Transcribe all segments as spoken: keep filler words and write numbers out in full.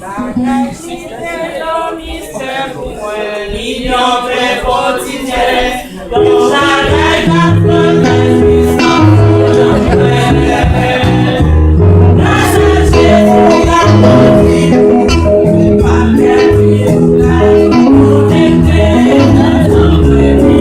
Bagay ki te yon mistè pou mwen, li yon vrè kotidyen. Yon bagay k ap fè kay li san pwoblèm. Gras a Jezi, la konfyans, pa pèdi kay, konekte nan tanp li.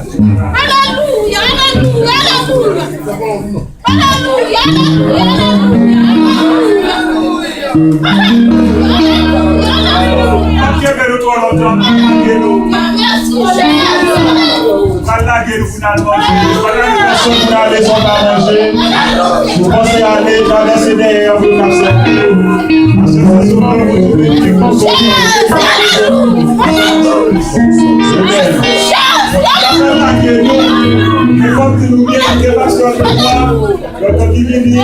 Alelouya, alelouya, alelouya. Alelouya, alelouya, alelouya. Ap kenbe nou twò lontan, ap lage nou. Mèsi, Jezi. Ap lage nou pou n al manje. Pandan nou pèsonn pou n ale, sa w pa manje. Nou panse ale, travèse dèyè an pou n ap sèvi. Paske se sou nou pou nou vin konsote. Amen. Ap lage nou. E fòk di nou byen ke pastè Benoît. Donk, ki vini, e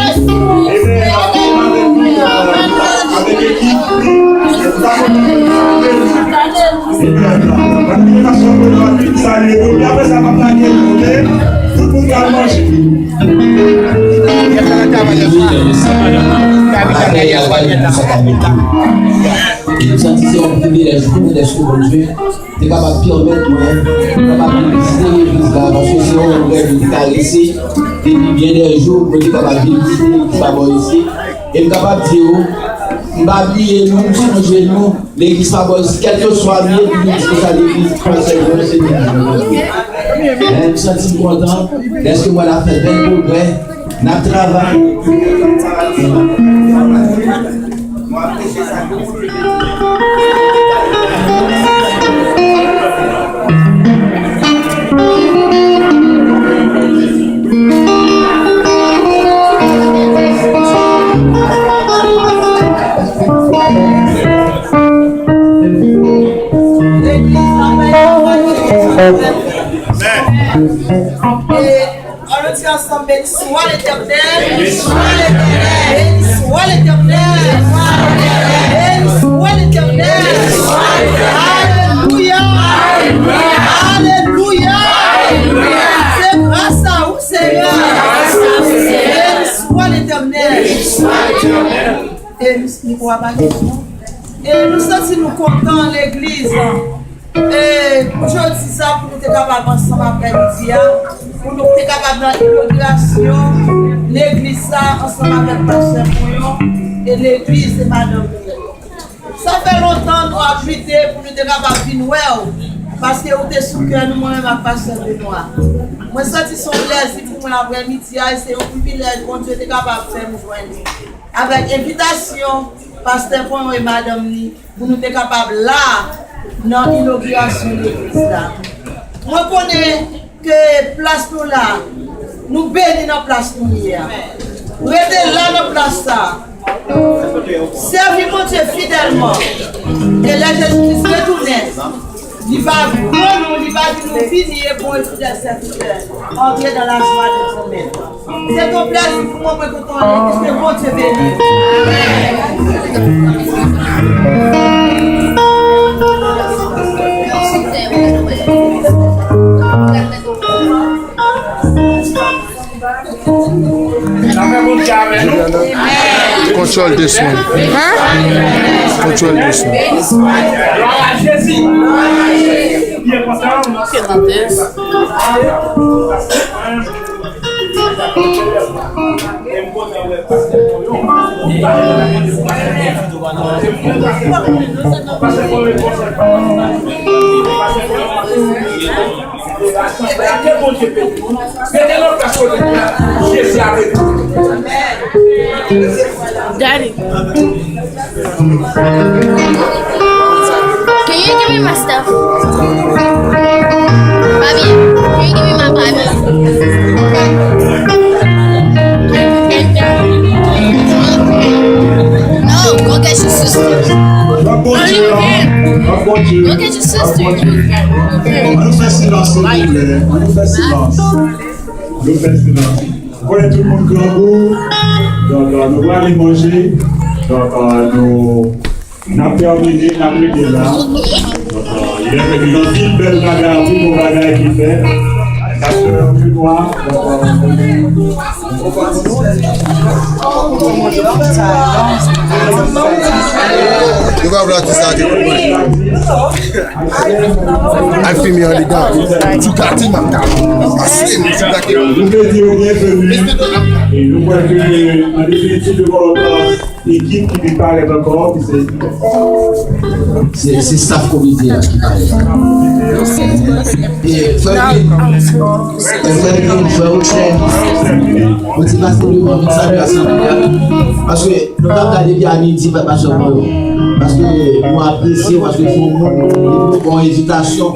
ben, ansanm avèk nou, avèk ekip li, nou ta kontan pou nou salye nou. Ann vini fason pou nou vin salye nou. Epi apre sa, m ap lage nou, oke? Tout moun ka al manje. Bagay la, bagay la, sa ka mete. E m santi se yon privilèj pou mwen dèske Bondye te kapab pèmèt mwen kapab vin vizite legliz la, paske se yon rèv ki te karese depi byen dè jou, mwen te kapab vin vizite legliz la bò isit. E m kapab di w, m pa bliye nou, m sonje nou, legliz pa bò isit, kèlkeswa m ye, m vin di konsa legliz Pastè Jean, se legliz mwen. Men m santi m kontan, dèske mwen la fè bèl pwogrè, n ap travay. Amen. Ann nou di ansanm, beni swa Letènèl. Beni swa Letènèl. Beni swa Letènèl. Beni swa Letènèl. Alelouya. Alelouya. Se gras a ou, Senyè. Beni swa Letènèl. E nou, nou pa gen non. E nou santi nou kontan, legliz. E pou jodi sa, pou nou te kapab ansanm aprèmidi a, pou nou te kapab nan inogirasyon legliz sa, ansanm avèk pastè Ponyon e legliz e madanm li. Sa fè lontan nou ap lite pou nou te kapab vin wè w, paske ou te sou kè nou, mwen menm ak pastè Benoît. Mwen santi se yon plèzi pou mwen aprèmidi a, e se yon privilèj Bondye te kapab fè m jwenn li. Avèk envitasyon pastè Ponyon e madanm li, pou nou te kapab la nan inogirasyon legliz la. Mwen konnen ke plas nou la, nou beni nan plas nou ye a. Rete la nan plas sa. Sèvi Bondye fidèlman. E lè Jezi Kris retounen, li va pran nou, li va di nou, vini e bon e fidèl sèvitè, antre dans la joie de ton maître. Se yon plèzi pou mwen, mwen kontan, ke Bondye beni w. Control this one. Control this one. Daddy. Can you give me my stuff? Bobby, can you give me my Bible? No, go get your sister. Go get your sister. Ann nou fè silans, silvouplè. Ann nou fè silans. Nou fè silans. Konnen tout moun grangou. Donk, euh, nou prale manje. Donk, euh, nou, n ap tèmine, n ap rete la. Donk, euh, gen anpil bèl bagay, anpil bon bagay ki fèt. Pastè Benoît, donk, euh, nou va vle di sa, te konprann. Al fime andedan. Tou gate m ap gade. Pase m tou gate. Nou te di yo byenveni. E nou kwè ke, an definitif, de volontè, ekip ki vin parèt ankò, ki se Se, se staff komite a ki parèt. E, fè, fè, fè, fè, fè, fè, motivasyon pou mwen, vin salye asanble a. Paske nou t ap gade depi a midi, pèp ap sòt mwen. Paske nou apresye, paske se yon moun, epi yon bon envitasyon.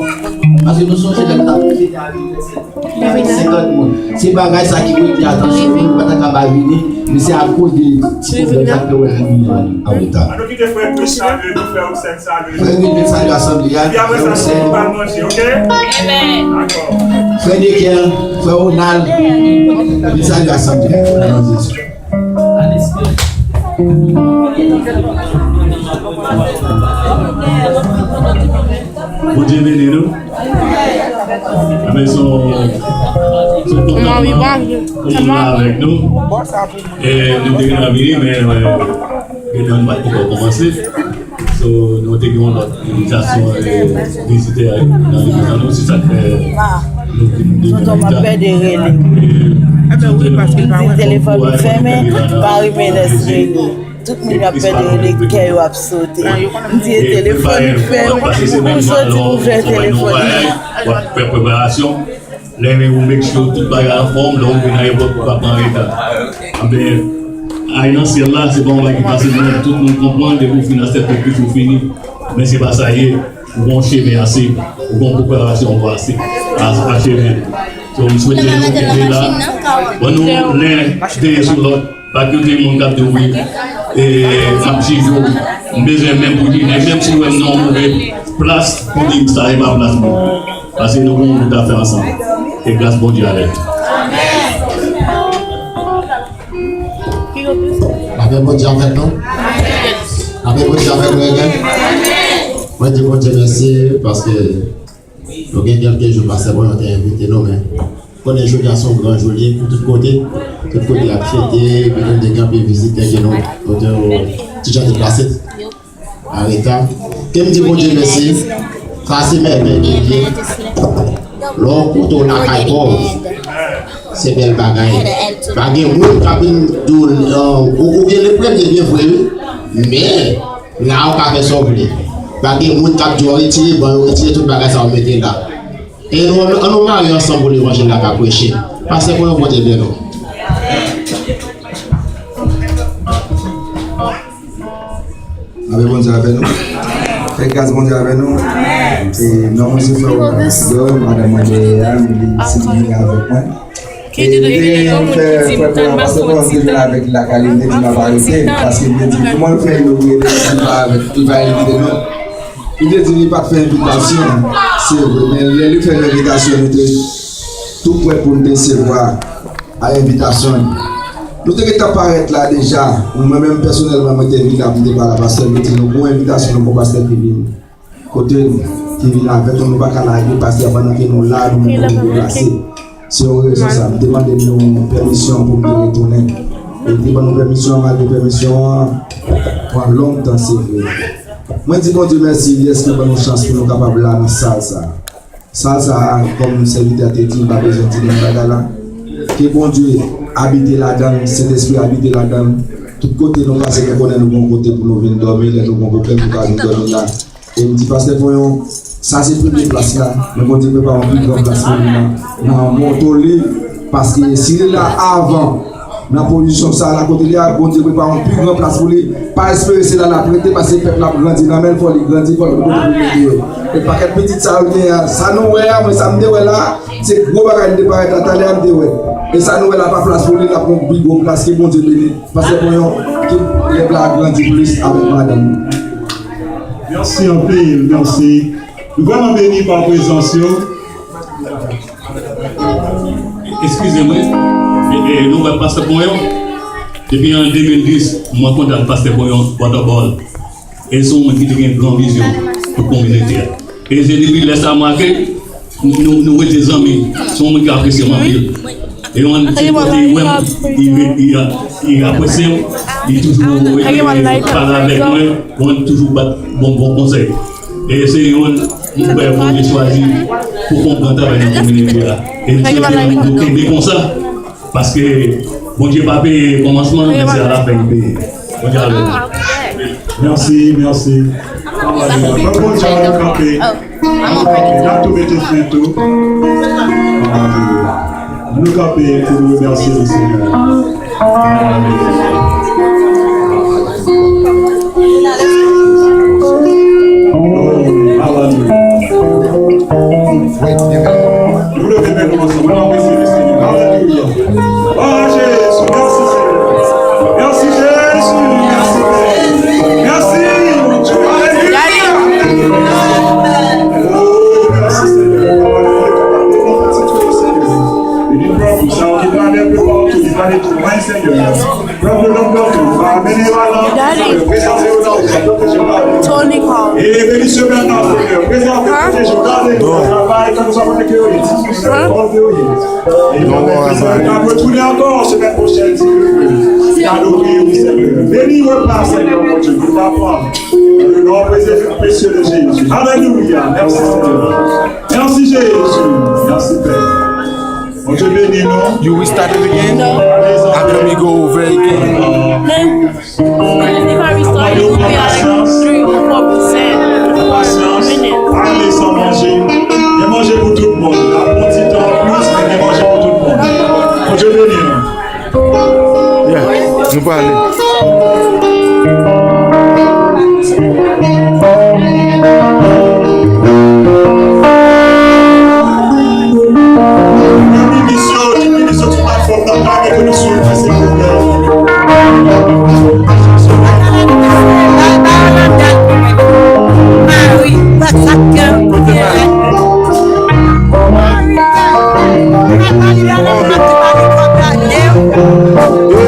Paske nou sonje lè nou t ap fete anivèsè. Avèk senkant moun. Se bagay sa ki rete atansyon nou, nou pa ta ka pa vini, men se akoz de ti pwoblèm sa k fè w wè nou vini an reta. An nou kite frè Chris salye nou, frè Rosen salye nou. Frè Rosen salye asanble a, epi apre sa nou pral manje, oke? Dakò. Frè Deker, frè Ronald, vin salye asanble a. Nan non Jezi. Bondye beni nou. Amèn. Se yon, se yon kontantman pou nou la avèk nou. E nou te gentan vini, men, e, gentan nou pa t poko kòmanse. So, nou te gen yon lòt envitasyon, e, vizitè nan legliz la, nou, se sa k fè nou vin de tonton m ap pèdi rele. M di telefòn m fèmen, pa rive lè se rele. Tout moun ap pèdi rele, kè yo ap sote. M di e telefòn m fèmen, m soti m ouvè telefòn nan. W ap fè preparasyon. Lè ou make sure tout bagay anfòm, lè ou vin ayewopò ou pa pran reta. Anben, ay nan syèl la, se pa yon bagay ki fasil, men tout moun konprann, depi ou fin nan sèt ou fini. Men se pa sa ye, ou gon chemen ase, ou gon preparasyon ou ase, a, acheve. So, m swete nou kenbe la, ban nou len veye sou lòt. Pa kite moun k ap di w, wi, e, m ap jije w, m bezwen menm pou li, men menm si w wè m nan yon move plas pou li, sa e pa plas mwen. Paske nou gon wout a fè ansanm. E gras Bondye avèk nou. Lapè Bondye avèk nou. Lapè Bondye avèk nou, amen. Mwen di Bondye mèsi paske Nou gen kèlke jou pastè Boyon te envite nou, men konnen jodi a se yon gran jou li ye pou tout kote. Tout kote ap fete, epi nou te gen anpil vizitè ke nou, nou te, ti jan deplase, an reta. Ke m di Bondye mèsi, sa se mèvèy de Dye. Lè w kote w lakay pa w, se bèl bagay. Pa gen moun k ap vin di w, ou, ou gen le premye byen vre, wi. Men, la ou ka fè sa w vle. Pa gen moun k ap di w retire ban yo, retire tout bagay sa yo mete la. E nou, ann nou mare ansanm pou levanjil la ka preche. Pastè Boyon, Bondye beni w. Lapè Bondye avè nou. Fè gras Bondye avè nou. E non mwen se frè Onan Sidor, madanm mwen dèyè a, li se li vini avèk mwen. E m te fè frè Boyon, pastè Boyon te vin avèk li lakay li, m te di m ap arete, paske m te di, kòman l fè inogire legliz li pa avèk, li pa envite nou? Li te di li pa t fè envitasyon, se vre, men lè li fè nou envitasyon, nou te tou prè pou n te resevwa a envitasyon l. Nou te gentan parèt la deja, mwen menm pèsonèlman, mwen te vin la, m te pale a pastè, m te di nou gon envitasyon, nou gon pastè ki vin. Kote n ki vin avèk nou, nou pa ka lage pastè a pandan ke nou la, nou menm nou deplase. Se yon rezon sa, m te mande nou pèmisyon pou m te retounen. E li te ban nou pèmisyon, malgre pèmisyon an pran lontan, se vre. Mwen di Bondye mèsi, li èske ban nou chans pou nou kapab la nan sal sa. Sal sa, kòm sèvitè a te di, m pa bezwen di menm bagay la. Ke Bondye abite ladan l, Sentespri abite ladan l. Tout kote nou pase, nou konnen nou gon kote pou nou vin dòmi, lè nou gon pwoblèm, nou ka vin dòmi la. E m di pastè Boyon, sa se premye plas la, men Bondye prepare yon pi gran plas pou li nan, nan mòto li, paske si li la avan, nan pozisyon sa la kote li a, Bondye prepare yon pi gran plas pou li. Pa espere se la l ap rete, paske pèp la ap grandi nan men l, fò li grandi, fò l gon kote pou l mete yo. E pakèt pitit sa yo genyen an, sa nou wè a, mwen sa m te wè la, se gwo bagay m te parèt la talè a m te wè. E sa nou wè la pa plas pou li, l ap gon pi gwo plas, ke Bondye beni. Pastè Boyon, ke lèv la grandi plis avèk madanm li. Mèsi anpil, mèsi. Nou vrèman beni pa prezans yo. Eskize mwen, e, e, nou wè pastè Boyon, depi an de mil dis, mwen kontak pastè Boyon, Bòtòbòl. E se yon moun ki te gen gran vizyon pou kominote a. E se depi lè sa m make, nou, nou rete zanmi. Se yon moun ki apresye m anpil. E yon ti kote li wè m, li, li, li, li apresye m, li toujou, e, pale avèk mwen, mwen toujou bat bon, bon konsèy. E se youn, m kwè Bondye chwazi pou fè yon gran travay nan kominote a. E m swete nou kenbe konsa, paske Bondye pa peye kòmansman, men se alafen li peye. Bondye avè nou. Mèsi, mèsi. Ann Bondye, nou kanpe. Nou kanpe. N ap tou mete fen tou. Nou kanpe pou nou remèsye Lesenyè. Oh, alelouya. Nou leve men nou ansanm, nou apresye Lesenyè. Alelouya. Ah, Jezi, mèsi, Senyè. Mèsi, Jezi. Mèsi, Pè. Mèsi, Bondye. Alelouya. Oh, mèsi, Senyè. Alelouya. Beni pèp ou, sa ki plane pou ou, ki plane pou mwen, Senyè. Pèp ou, non, pèp ou, va mennen yo nan, prezante yo nan, pwoteje yo nan. Tony Hawk. E beni semèn nan, Senyè. Prezante, pwoteje yo, gade yo, travay, fè nou sa kote ke yo ye, diskisyon, kò ke yo ye. E nou va retounen ankò semèn pwochèn, si Dye vle. N a adore ou, Senyè. Beni repa, Senyè, mon Dieu, nou va pran. Au nom précieux de Jésus. Alelouya. Mèsi, Senyè. Mèsi, Jezi. Mèsi, Pè. Bondye beni nou. You restart it again? No. How can we go over it again? If I restart it, it would be like three or four percent. Pasyans. Ale san manje. Gen manje pou tout moun. N ap pran ti tan anplis, men gen manje pou tout moun. Bondye beni nou. Yeah, nou pale. Minis yo, tout minis yo, tout platfòm nan, pa mete nou sou, silvouplè. Mari, pa sa k gen. Kote Mari? Mari, la, la, la, la, la, la, la, la.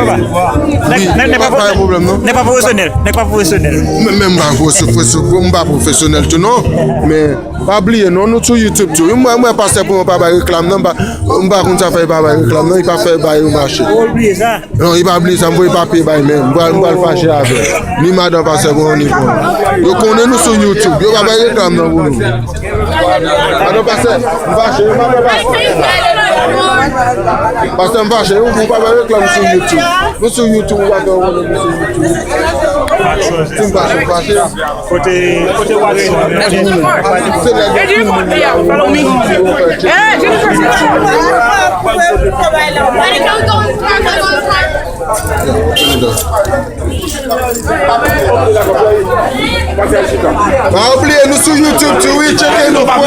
Nèg, nèg, nèg pa pa gen pwoblèm, non. Nèg pa pwofesyonèl. Nèg pa pwofesyonèl. Men, men m pa pwofesyonèl tou, non. Men pa bliye, non, nou sou YouTube tou. Mwen, mwen pastè pou mwen pa bay reklam, non. M pa, m pa konn sa fè, pa bay reklam, non. Li pa fè bay yo mache. Ou bliye sa? Non, li pa bliye sa, m voye papye bay menm. M pral, m pral fache avè l. Ni madan pastè pou yon ni pou yon. Yo konnen nou sou YouTube. Yo pa bay reklam nan pou nou. Madan pastè, m fache, yo pa bay pastè. Pastè, m fache, yo, yo pa bay reklam sou YouTube. Nou sou YouTube, ou pa fè yon nou sou YouTube. Si m fache, m fache. Kote, kote Watson? Eddie, come here. Follow me. Eh, Jennifer. Pa bliye nou sou YouTube tou, wi, tcheke nou, bro. Y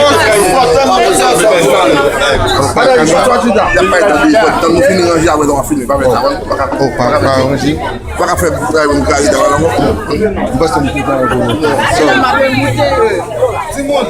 ap bay tan, tann nou fini ranje apre, nou va fini. Pa fè sa, pa, pa, pa ranje. Pa ka fè bagay pou m kare daba la, non. M panse m te pare pou nou. Timoun.